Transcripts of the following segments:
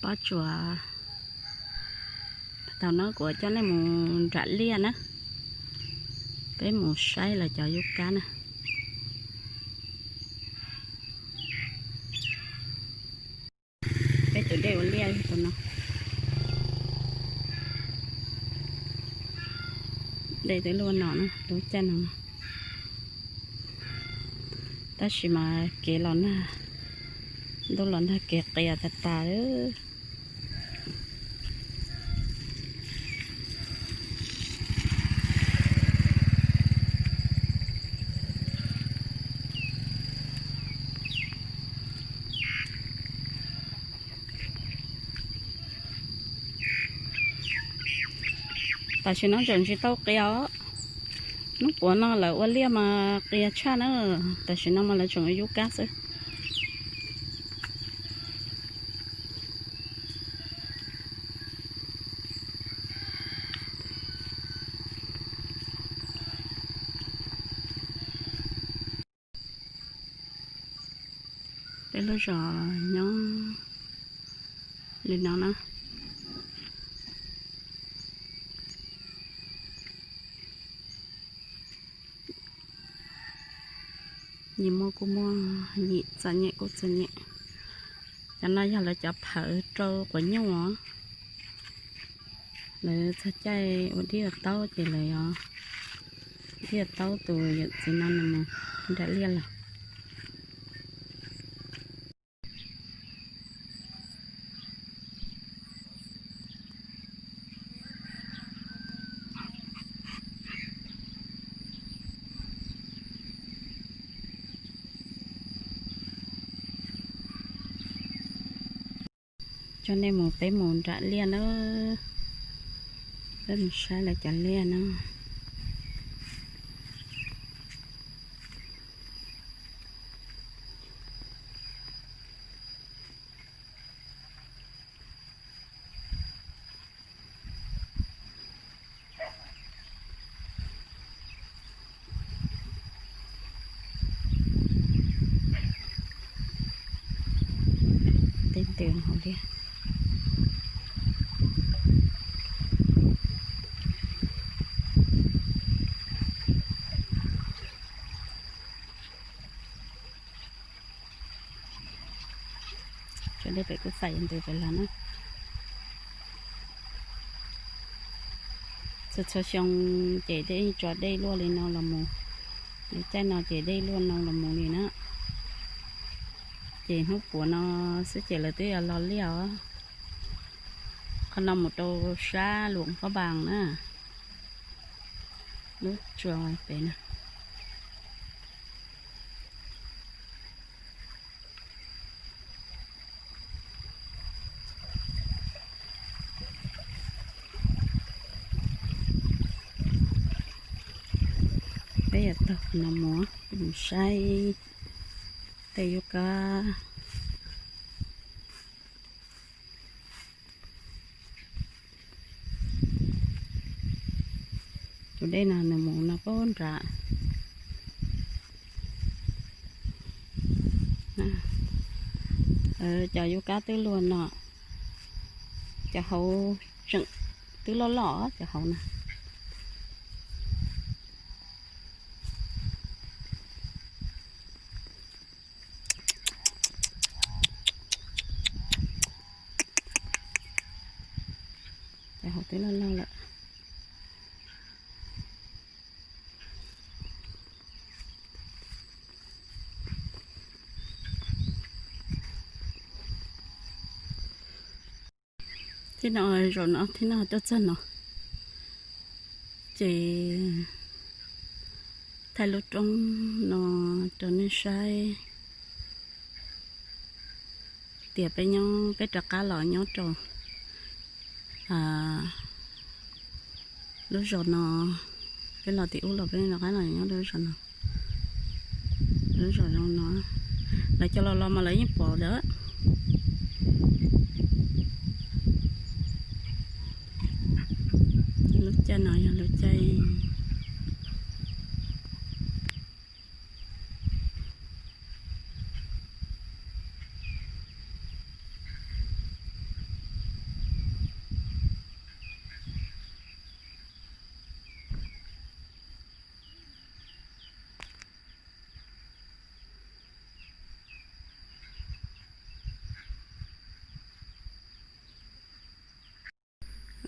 Pob tsuas, thaum no kuv coj nej mus nram liaj na, peb mus saib lawv cov yub kab na. Peb tus dej ua liaj tus no, dej twb luaj no na, lub caij no. Tab sis mas kev los nag, ntuj los nag kev qias tas tas lawm. Tam sim no tseem tsis tau qias os. Hnub puav no lawv ua liaj mas qias tshaj na. Tam sim no mas lawv tseem ua yub kab xwb. Peb lub zos nyob li no na. Yim muaj kuj muaj, yim txom nyem kuj txom nyem. Cov no yog lawv cov phawv rau quav nyuj os. Lawv txog caij ua dib ua taub ces lawv yog dib ua taub tus yawm txiv no nws mus nram liaj lawm. Coj nej mus, peb mus nram liaj na, peb mus saib lawv cov liaj na. Tej ntws hauv liaj. Tso dej pem kuj xav ntws pem los na. Txhua txhua xyoo ces dej tso dej luaj li no los mus, caij no ces dej luaj no los mus li na. Ces hnub puav no xwb ces lawv twb yuav los liaj os. Qhov no mus rau sab Luam Phab Npas na, lub tsua pem na. Peb yuav taug no mus, mus saib tej yub kab. Tus dej no nws mus no pab nram. Cov yub kab twb luaj no, cov hauv tseem twb loj loj cov hauv na. Cov hauv twb loj loj lawm. Thiab no, zaum no thiab no tuaj txog no ces thaij lub roob no rau nej saib tias peb nyob, peb rov qab los nyob rau lub zos no. Peb los tim ub los peb rov qab los nyob lub zos no. Lub zos zoo no, lawv cov los los mas lawv yeej pom lawm. Lub caij no yog lub caij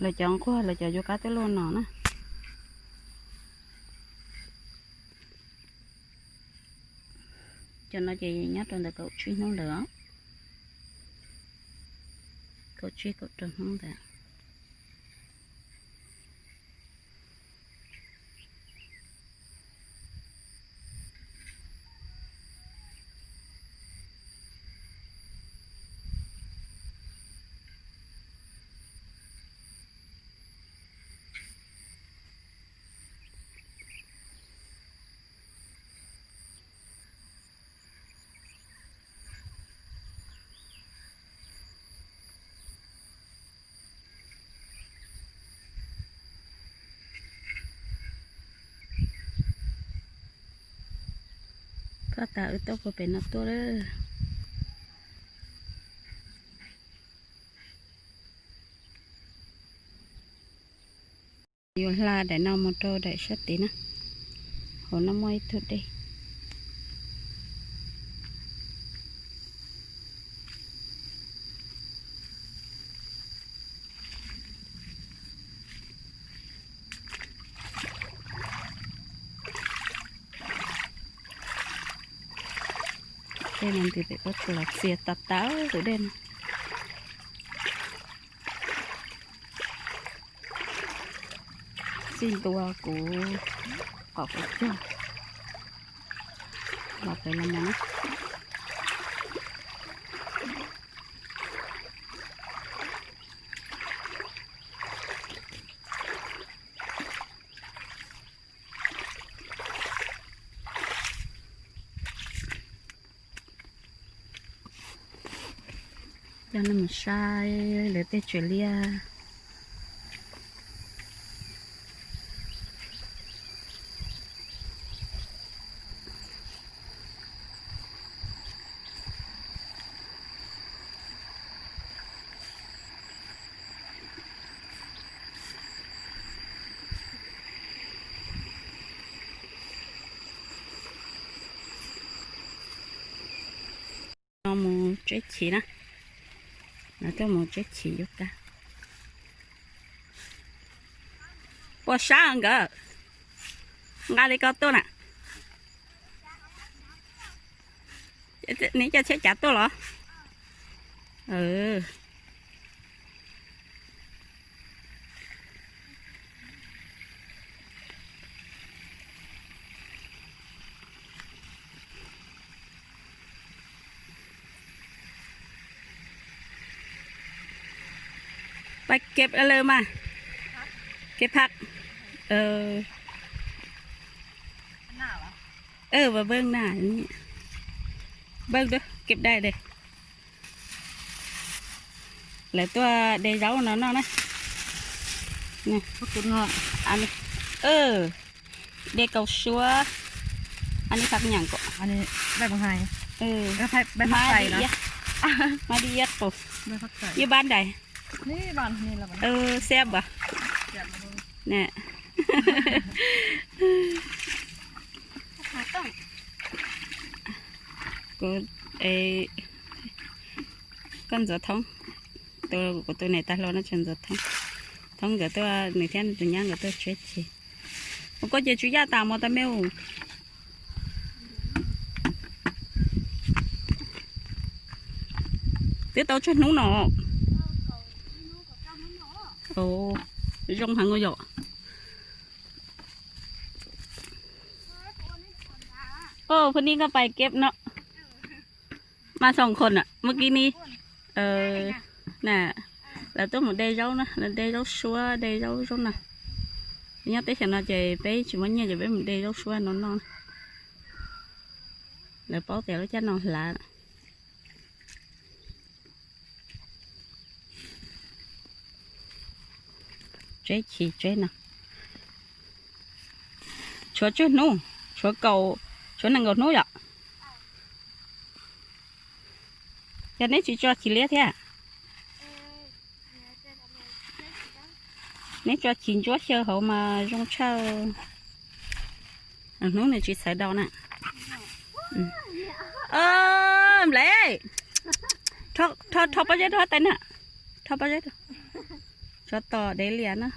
Lawv cov nquag lawv cov yuav qab twb luaj no na. Cov no ces nyob rau ntawm kaum tsib hnub ntawd, kaum tsib kaum rau hnub ntawd. Koj tas wb tuaj puag pem no tuaj lawm. Yuav hla daim no mus rau daim sab tid na. Hauv no muaj ib tug dej. Dej no nws pem koj tsuas los txias tas tas tus dej no. Txij ntua kuv qom kuv cog los pem los mus na. Coj nej mus saib lawv tej tsev liaj. No mus tseb chim na. Lawv tuaj mus tseb chim yuav kab. Puas sab nkawd? Nqa li ko tuaj na. Neb coj tsheb cav tuaj los? Pais keb lawm mas. Keb phaj. Ua npej na. Npej dua, keb dai dai. Lawv tuaj de zaub no noj na. De kaus suab. Ani phaj nyaam ko. Mab di iab qus. Ywj npab ntais. Xeb npam. Koj ntxuav Thoob, kuv tus niam tais hluas no tseem ntxuav Thoob. Thoob nkawd tuaj, nws thiab nws tus nyab nkawd tuaj tseb chim. Ua koj ces tsw yaj tas mos tas me. Twb tau tsawg hnub no? Zoo heev ua yom. Ơ, phooj ywg koj pais keb no. Mas xoom qhom na, muaj kib ni. Na, lawv tuaj mus de zaub na, lawv de zaub suab, de zaub zaub na. Nyob teb chaws no ces peb tsis muaj nyiaj ces peb mus de zaub suab no noj. Lawv paub tias lub caj no hlav. Tseb chim tseb no. Tshuav tsawg hnub? Tshuav kaum, tshuav nees nkaum hnub yom? Yog neb tsis tso chiv liab thiab? Neb tso chiv ntsuab xyaw hauv mas zoo tshaj. Hnub nws tsis txhawv daus na. Nplej, rho pob zeb rau tais na. Rho pob zeb rau. Tsov tom dev liam na.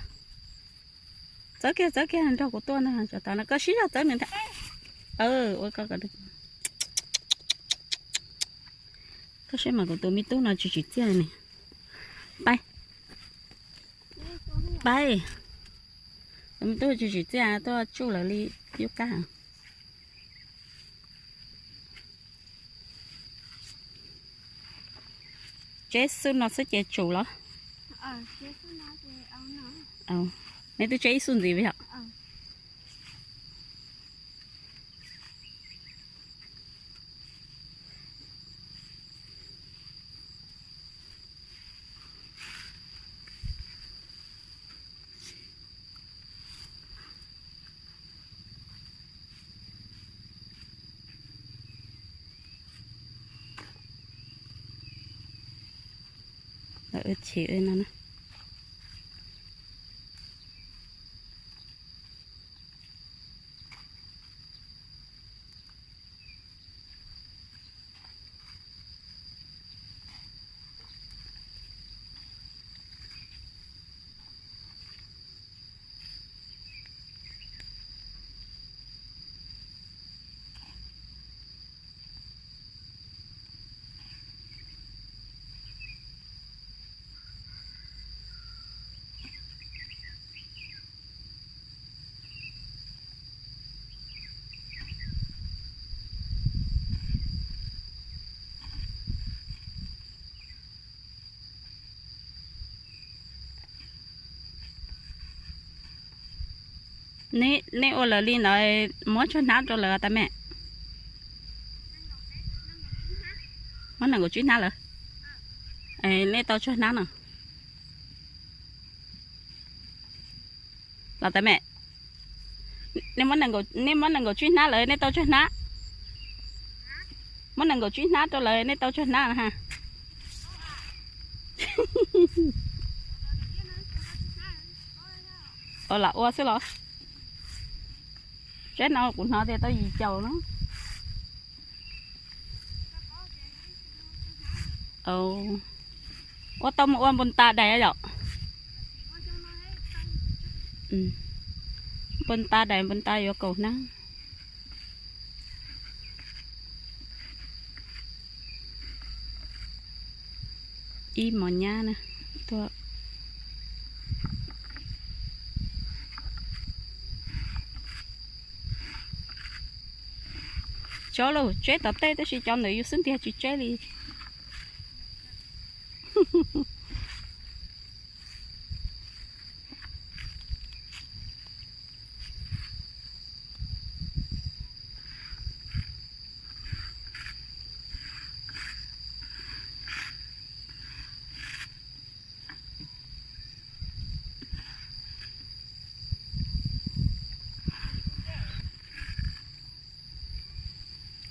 Txawb kiag, txawb kiag nrog kuv tuaj na, tsov tom no koj sib zog txawb nws thiab. Ua koj, koj saib mas kuv tus me tub no tsis tsim txiaj li ne. Pab, pab, tus me tub tsis tsim txiaj tuaj tsuj lawv li yub kab. Tseb xub no xwb ces tsum los? Neb twb tseb ib xub ntxiv yom? Lawv wb chim wb no na. Nej ua lawv li ntawd muab tsawg hnab rau lawv tas me? Muab nees nkaum tsib hnab lawm. Nej tau tsawg hnab no? Los tas me, nej muab nees nkaum tsib hnab lawm nej tau tsawg hnab? Muab nees nkaum tsib hnab rau lawv nej tau tsawg hnab na ha? Lam ua xwb los? Tsaib no kuv hnov tias tau yim caum no. Ua tau mus ua npus tas daim yom? Npus tas daim, npus tas yuav kaum hnab. Ib mos nyab na, tuaj. Cov lauj, tseb tom tej tab sis cov ntawm yus xwb ntiag tsis tseb li.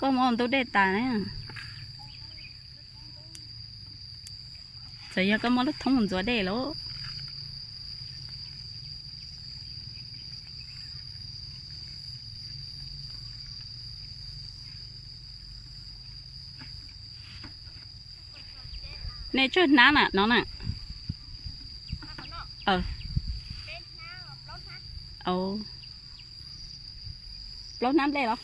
Koj muab ntub dej tas na. Txawm yog koj muab lub thoob mus ntxuav dej lauj. Nej tsawg hnab na no na? Plaub hnab nplej los?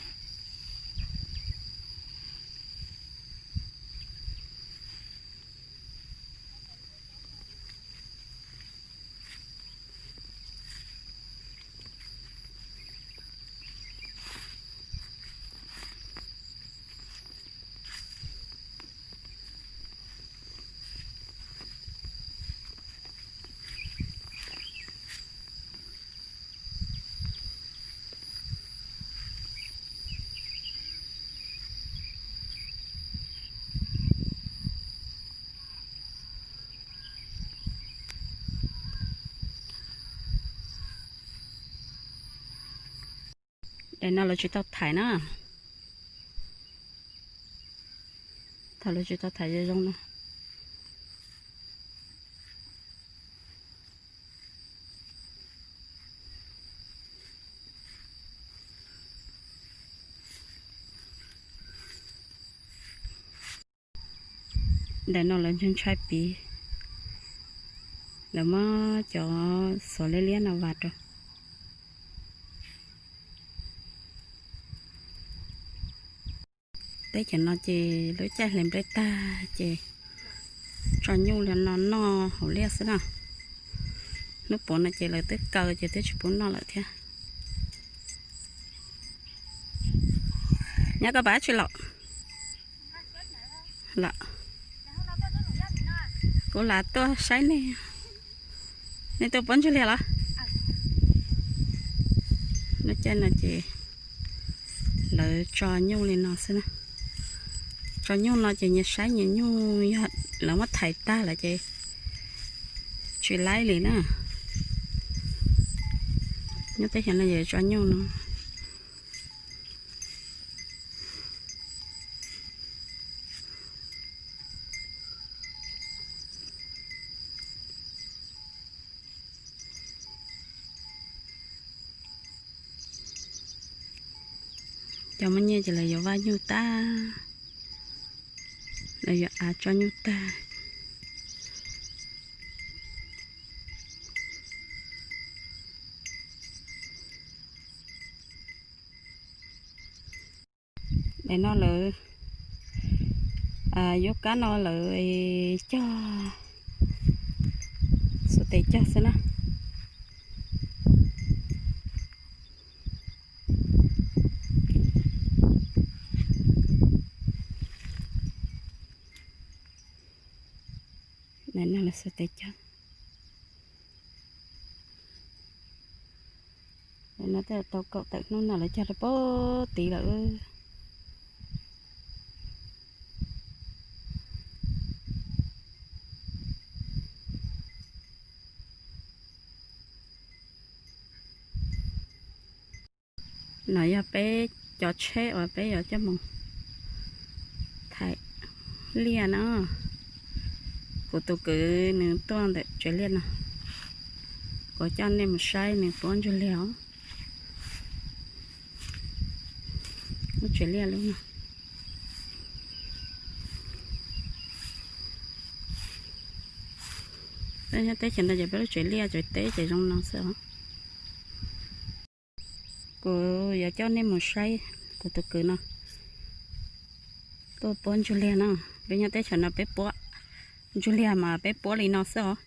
Daim no lawv tsis tau thaiv na. Thaum lawv tsis tau thaiv zoo zoo na. Daim no lawv ntshai ntshai piv. Lawv muab cov xov liab liab no vas rau. Teb chaws no ces lawv caij hle nplej tag ces tso nyuj li no noj hauv liaj xwb na. Hnub puav no ces lawv twb kaw ces twb tsis pub noj lawm thiab. Nyab, koj pab tsis los? Los, kuv lam tuaj saib nej. Nej tuaj puab ntsuj liag los? Lub caij no ces lawv tso nyuj li no xwb na. Tso nyuj no ces nyias saib nyias nyuj, yog lawv muab thais tag lawm ces tsis laib li na. Nyob teb chaws no ces tso nyuj no. Cov muaj nyiaj ces lawv yuav vaj nyuj tag, lawv yuav av tso nyuj tag. Daim no lawv yuav kab no lawv cog xuas tes cog xwb na. Daim no lawv xuas tes cog. Daim no twb tau kaum tawm hnub no lawv cog rau pem tid lawm. No yog peb cov tsheb uas peb yuav coj mus thaiv liaj na. Kuv tus kwv nws tuaj ntawm tsev liaj no, kuv coj nej mus saib nws puab ntsuj liag os. Lub tsev liaj lub no. Nyob teb chaws no ces peb lub tsev liaj tsev teb ces zoo no xwb os. Kuv yuav coj nej mus saib kuv tus kwv no tuaj puab ntsuj liag na. Peb nyob teb chaws no peb puab ntsuj liag mas peb puab li no xwb os.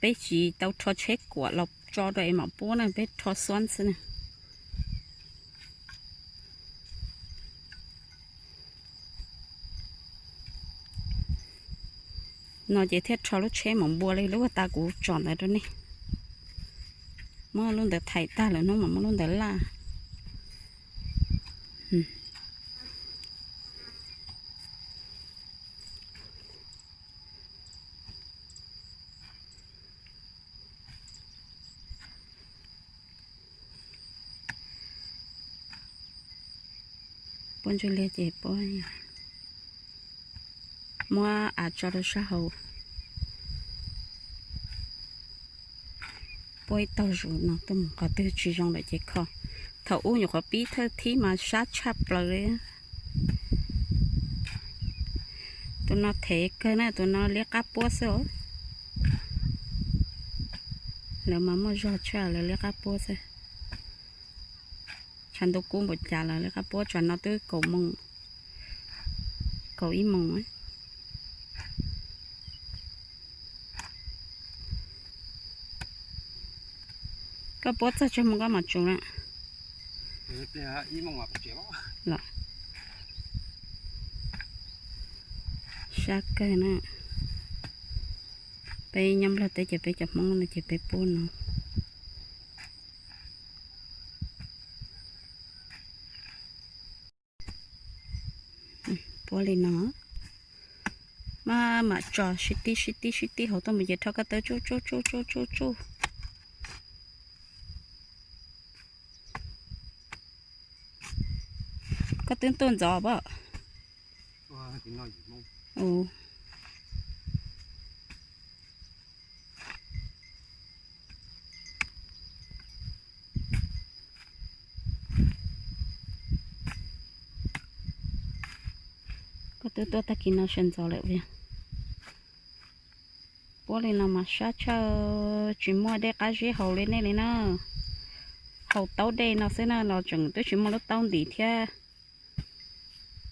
Peb tsis tau rho tsheb kuam los tso rau es mam puab na, peb rho xuab xwb na. No ces thiaj rho lub tsheb mus npua li lub uas tas kuv tsom ntawd rau nej. Muab lub ntawd thaiv tag lawm hnub mas muab lub ntawd laj. Puab ntsuj liag ces puab muab av tso rau sab hauv. Puab ib tog zus no tuaj mus qhov twg tsis zoo lawm ces kho. Thaum ub nyuam qhuav pib thawj thib mas sab tshaj plaws li. Tus no thev kawg na, tus no liab qab puab xwb os. Lawv mas muaj zog tshaj, lawv liab qab puab xwb. Tshav ntuj kub npaum cas los liab qab puab, tsam no twb kaum moos, kaum ib moos. Koj puab txog tsawg moos koj mam tsuv na? Los, sab kawg na. Peb nyob Nplog teb ces peb cov Hmoob no ces peb puab no. Puab li no. Maj mam tso sib tib sib tib sib tib hauv tuaj mus ces rho koj tawb tsuj tsuj tsuj tsuj tsuj tsuj. Koj twb tuaj ntxov pob. Koj twb tuaj tag kis no sawv ntxov lawm os. Puab li no mas sab tshaj, tsis muaj dej qab zib haus li nej li na. Haus taub dej no xwb na los tseem twb tsis muaj lub taub ntim thiab.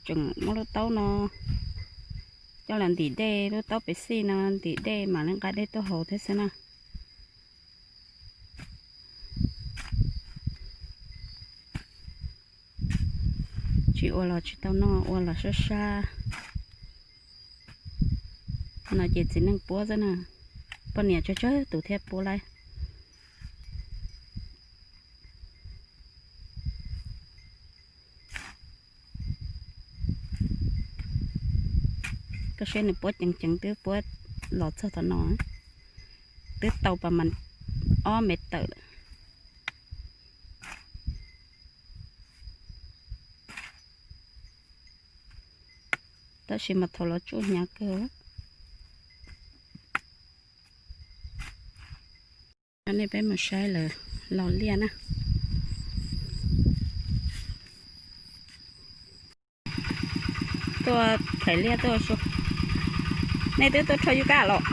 Tseem muab lub taub no coj los ntim dej, lub taub pes xij no ntim dej mam li nqa dej tuaj haus thiab xwb na. Tsis ua los tsis tau noj, ua los sab sab. No ces txiv neej puab xwb na, poj niam tsawg tsawg tus thiaj puab lawm. Koj saib nws puab ceev ceev twb puab los txog tom no, twb tau pas mas ob mev tawm lawm. Tab sis mas thaum los tsuj hnyav kawg. Coj nej peb mus saib lawv los liaj na. Tuaj thaiv liaj tuaj su. Nej twb tuaj rho yub kab los?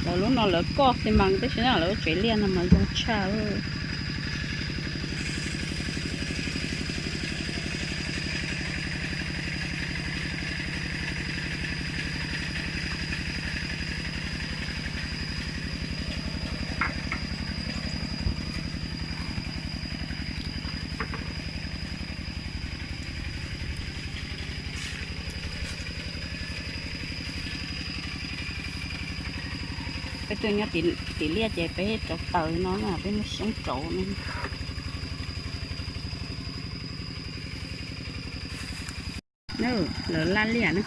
Lawv lub no lawv koj xi mas tib si na, lawv lub tsev liaj no mas zoo tshaj. Peb tuaj nyob tim liaj ces peb rauv taws no, peb muab xyoob rauv no. Lawv laj liaj na.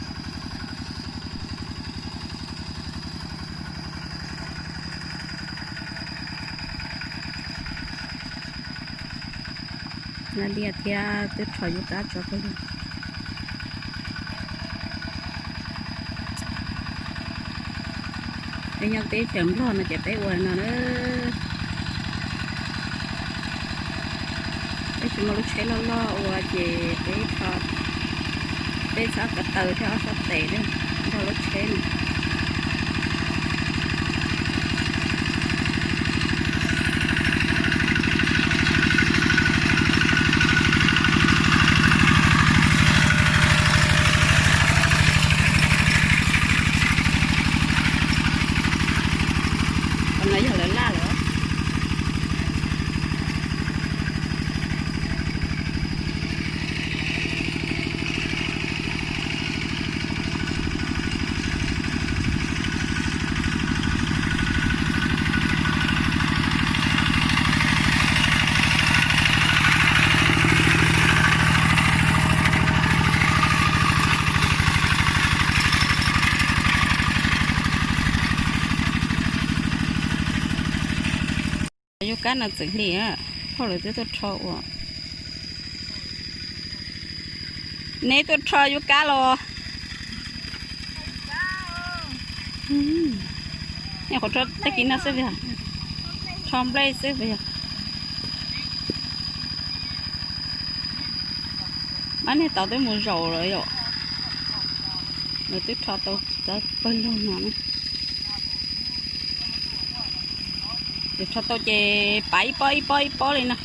Laj liaj thiab twb rho yub kab tso kawg li. Peb nyob teb chaws Nplog no ces peb ua no na. Peb tsis muaj lub tsheb loj loj ua ces peb, peb txhob ko taw thiab ob sab tes nrog lub tsheb no. Qhov no yog lawv laj lawm. Yub kab no txwm hli, phauj lawv twb tuaj rho ua. Neb tuaj rho yub kab los? Nyuam qhuav rho tag kis no xwb puas yog? Rho nplej xwb puas yog? Mab niag tau twb mus zaum lawm yom. Lawv twb rho tau pawg lug no na. Ces rho tau ces pav ib pob ib pob ib pob li no.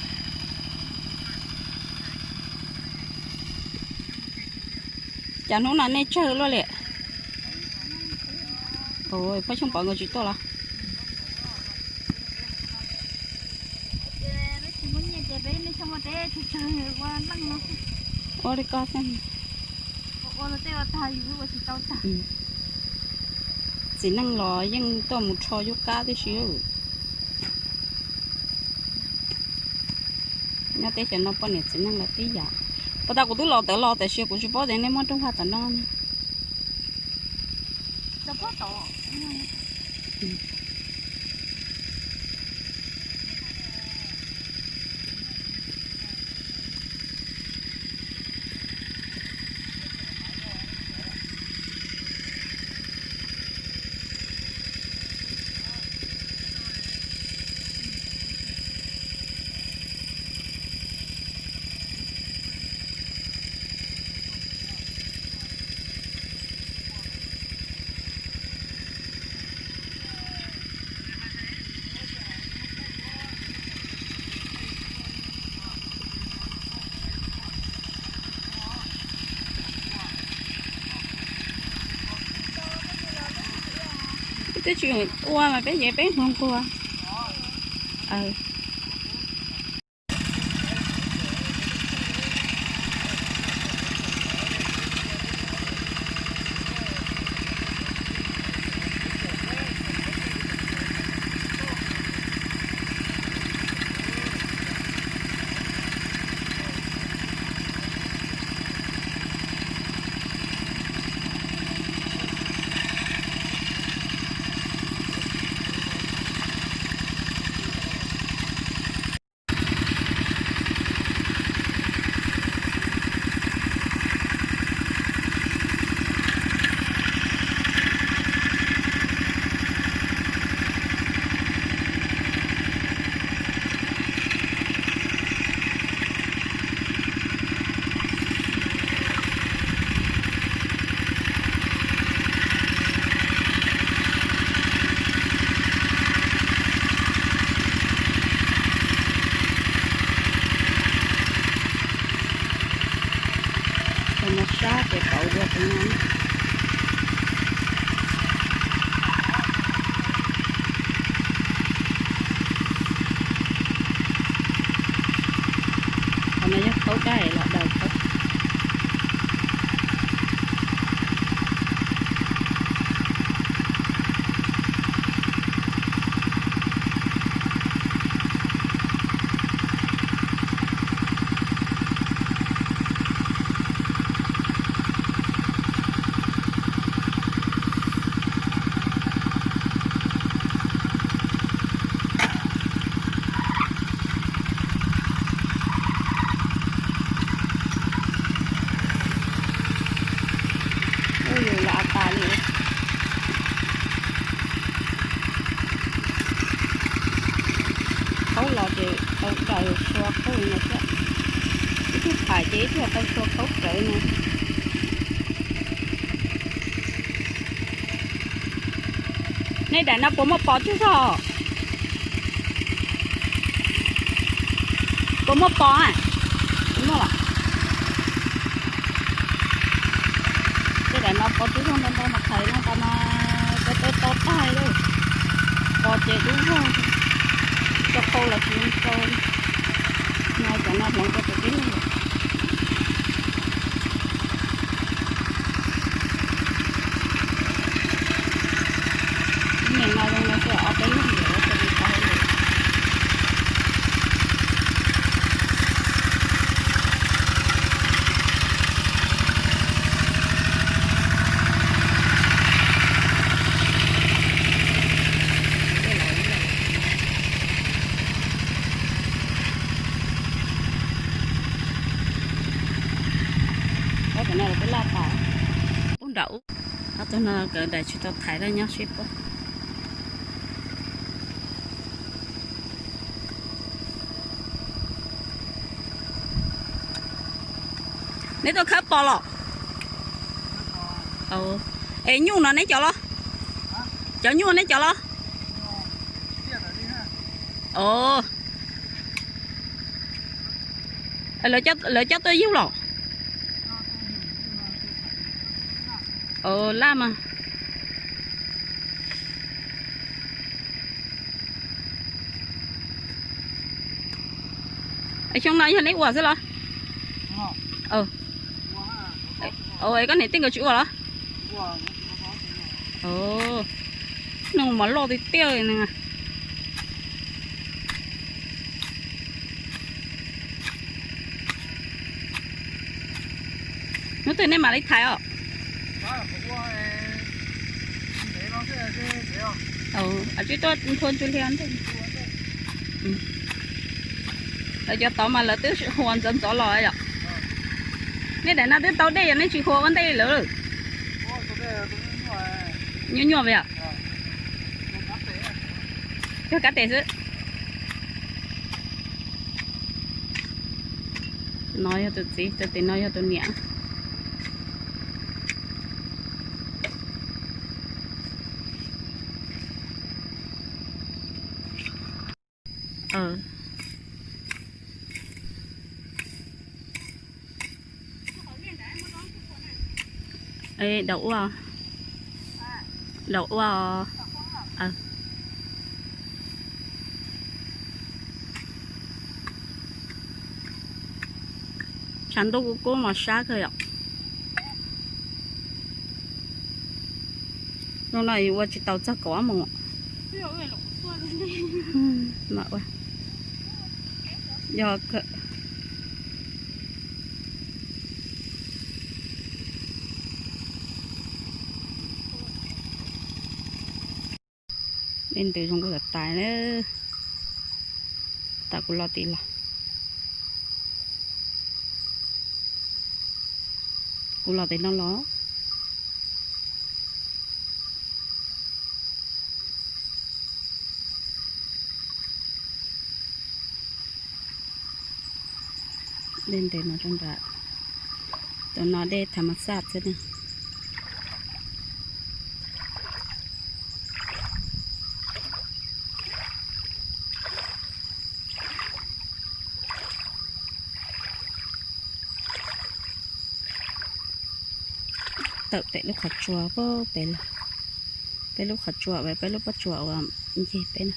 Cas hnub no nej tsawg luaj li? Phauj Xyooj Pov nkawd tsis tuaj los? Ua li ko xwb. Txiv neej los yeej tuaj mus rho yub kab tib si. Nyob teb chaws no poj niam txiv neej los tib yam. Puag ta kuv twb los tawm los tiam sis kuv tsis paub tias nej muab rooj vag tom no ne. Twb tsis ua mas peb ces peb nquag nquag. Tus no sab ces pauv dua tus no. Qhov no yog khaub daj los daws khaub. Ub, yus lam tas li. Khaub los ces tau raws sua khaub no thiab. Ib tug thaiv ces ib tug tau sua khaub rawv no. Nej daim no puas muaj pos tsuj zog? Puas muaj pos a? Tsis muaj los? Tej daim no pos tsuj zog ntau ntau mas thaiv no tas mas to to to tag li. Pos ces dub zog, rau qau los tsis zoo rau. No cov no hloov rau pem teb lawm. Niam no zoo no xwb, ob peb leeg yuav ua tau li tau li. Pub nram ub, ob tug no kawm daim tsis tau thaiv los nyob sib puab. Neb tuaj khawb pos los? Es nyuj no neb cov los? Cov nyuj neb cov los? Lawv coj tuaj yug los? Laj mas. Xyoo no yog neb ua xwb los? Es koj niam tij nkawd tsis ua los? Nws mas loj tiag tiag li. Hnub twg nej mam li thaiv os? Tsib tuaj nthua ntsuj hli ntej. Lawv cov tod mas lawv twb hua ntxov ntxov los yom. Nej daim no twb tau dej yom, nej tsis hua ua ntej li lawv? Nyuaj nyuaj yom. Cog kab tes xwb. No yog tus txiv, tus tim no yog tus niam. Daus ua, daus ua os. Tshav ntuj kub kub mas sab kawg yom. Hnub no ua tsis tau txog kaum ob moos. Yog dej ntws zoo nkauj tas tas na. Tam kuv los tim los, kuv los tim no los. Dej ntws no rau nram, tus no dej tham mas xaj xwb na. Tawm pem lub qhov tsua pem lawm, peb lub qhov tsua, peb lub pob tsuas uas ncig peb na.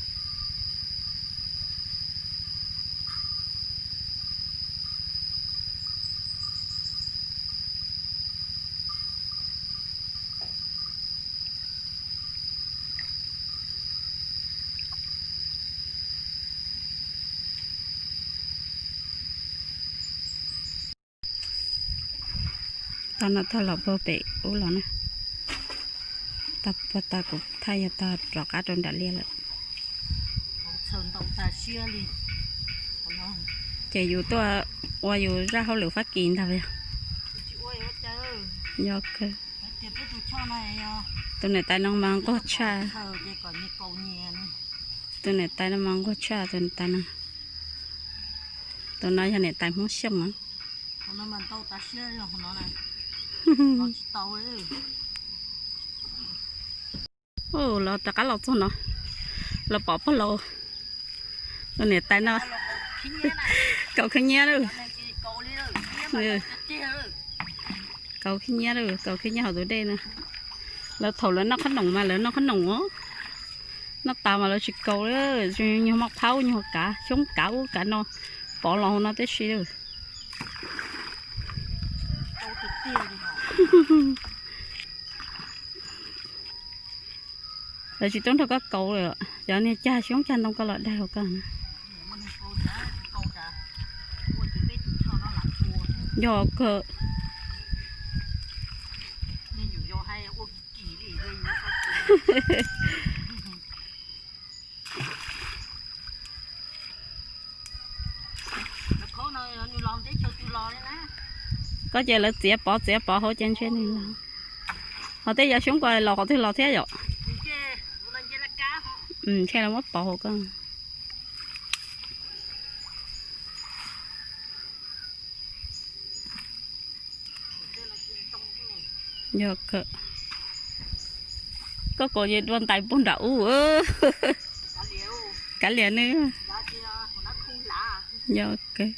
Tag no tag los puag pem ub los na. Tag puag tag kuv thaij yog tag rov qab rau nram liaj lawm. Ces yus tuaj ua yus zaj hauj lwm Fab Kis ntag. Yog kawg. Tus niam tais no mas nquag tshaj. Tus niam tais no mas nquag tshaj tus niam tais no. Tus no yog niam tais Hmoob Xyooj na. Los rov qab los txog no, los pom pog laus, tus niam tais no kaus khib nyiab lawm. Kaus khib nyiab lawm, kaus khib nyiab hauv tus dej na. Lawv thaum lawv noj qhob noom mas lawv noj qhob noom os. Noj tas mas lawv tsis kaus li, nyuag maj phaub nyuag kav xyoob kav ub kav no pov los hauv no tib si lawm. Lawv tsis tuaj nrog koj kaus lawm, cov niag cag xyoob cag ntoo koj los daig hauv koj. Yog kawg. Koj ces lawv txiav pov txiav pov hauv ces ntshe nws los. Ho tej yog xyoob ko los qhov twg los thiab yom? Ntshe lawv muab pov hauv koj. Yog kawg. Koj kaus ces dua ntais puag nram ub. Kav liam nws. Yog kawg.